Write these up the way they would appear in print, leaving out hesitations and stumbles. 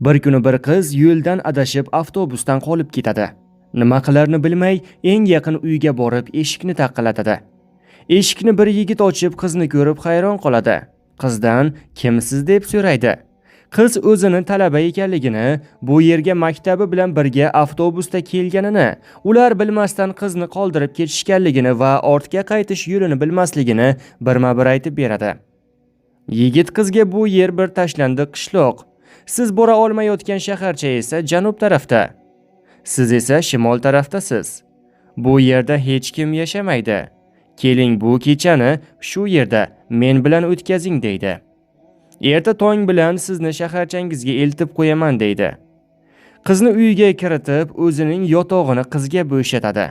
Bir kuni bir qiz yo'ldan adashib avtobusdan qolib ketadi. Nima qilarini bilmay, eng yaqin uyga borib eshikni taqillatadi. Eshikni bir yigit ochib, qizni ko'rib hayron qoladi. Qizdan kimsiz deb so'raydi. Qiz o'zini talaba ekanligini, bu yerga maktabi bilan birga avtobusda kelganini, ular bilmasdan qizni qoldirib ketishganligini va ortga qaytish yo'lini bilmasligini birma-bir aytib beradi. Yigit qizga bu yer bir tashlandiq qishloq. Siz bora olmayotgan shaharcha esa janub tarafda. Siz esa shimol taraftasiz. Bu yerda hech kim yashamaydi. Keling, bu kechani shu yerda men bilan o'tkazing, deydi. Erta tong bilan sizni shaharchangizga eltib qo'yaman, deydi. Qizni uyiga kiritib, o'zining yotog'ini qizga bo'shatadi.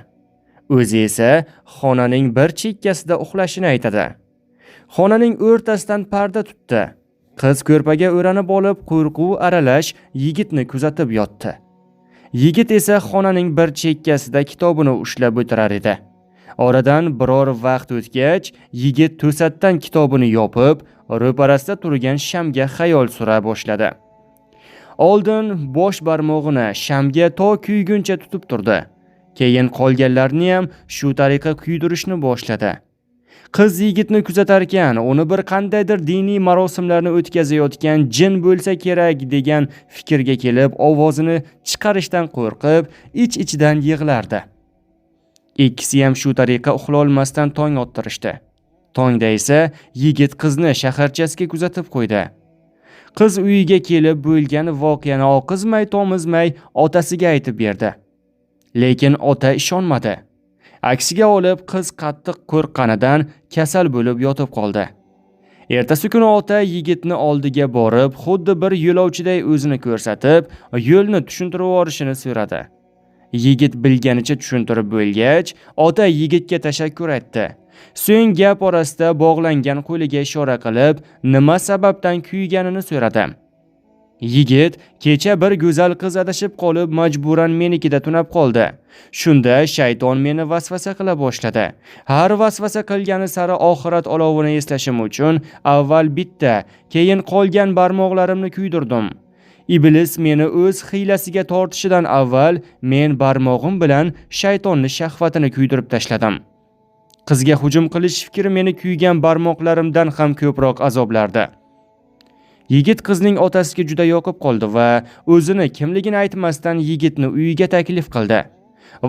O'zi esa xonaning bir chekkasida uxlashini aytadi. Xonaning o'rtasidan parda tutdi. Qiz ko'rpaga o'ranib olib, qo'rquv aralash yigitni kuzatib yotdi. Yigit esa xonaning bir chekkasida kitobini ushlab o'tirar edi. Oradan biror vaqt o'tgach, yigit to'satdan kitobini yopib, ro'parasida turgan shamga xayol sura boshladi. Oldin bosh barmog'ini shamga to kuyguncha tutib turdi. Keyin qolganlarni ham shu tariqa kuydirishni boshladi. Qiz yigitni kuzatarkan, uni bir qandaydir diniy marosimlarni o'tkazayotgan jin bo'lsa kerak degan fikrga kelib, ovozini chiqarishdan qo'rqib, ich-ichidan yig'lardi. Ikkisi ham shu tariqa uxlolmasdan tong ottirishdi. Tongda esa yigit qizni shaharchasiga kuzatib qo'ydi. Qiz uyiga kelib bo'lgan voqeani oqizmay tomizmay otasiga aytib berdi. Lekin ota ishonmadi. Aksiga olib, qiz qattiq qo'rqqanidan kasal bo'lib yotib qoldi. Ertasi kuni ota yigitni oldiga borib, xuddi bir yo'lovchiday o'zini ko'rsatib, yo'lni tushuntirib yuborishini so'radi. Yigit bilganicha tushuntirib bo'lgach, ota yigitga tashakkur aytdi. So'ng gap orasida bog'langan qo'liga ishora qilib, nima sababdan kuyganini so'radi. Yigit kecha bir go'zal qiz adashib qolib, majburan menikida tunab qoldi. Shunda shayton meni vasvasa qila boshladi. Har vasvasa qilgani sari oxirat olovini eslashim uchun avval bitta, keyin qolgan barmoqlarimni kuydirdim. Iblis meni o'z hiylasiga tortishidan avval men barmog'im bilan shaytonni shahvatini kuydirib tashladim. Qizga hujum qilish fikri meni kuygan barmoqlarimdan ham ko'proq azoblardi. Yigit qizning otasiga juda yoqib qoldi va o'zini kimligini aytmasdan yigitni uyiga taklif qildi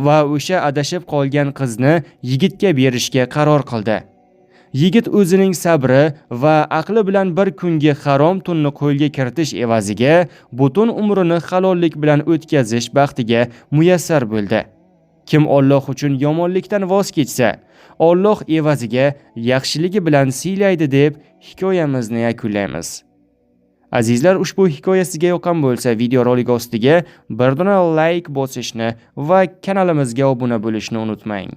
va o'sha adashib qolgan qizni yigitga berishga qaror qildi. Yigit o'zining sabri va aqli bilan bir kungi harom tunni qo'lga kiritish evaziga butun umrini halollik bilan o'tkazish baxtiga muyassar bo'ldi. Kim Alloh uchun yomonlikdan voz kechsa, Alloh evaziga yaxshiligi bilan siylaydi deb hikoyamizni yakunlaymiz. Azizlar, ushbu hikoya sizga yoqqan bo'lsa, videorolik ostiga bir dona like bosishni va kanalimizga obuna bo'lishni unutmang.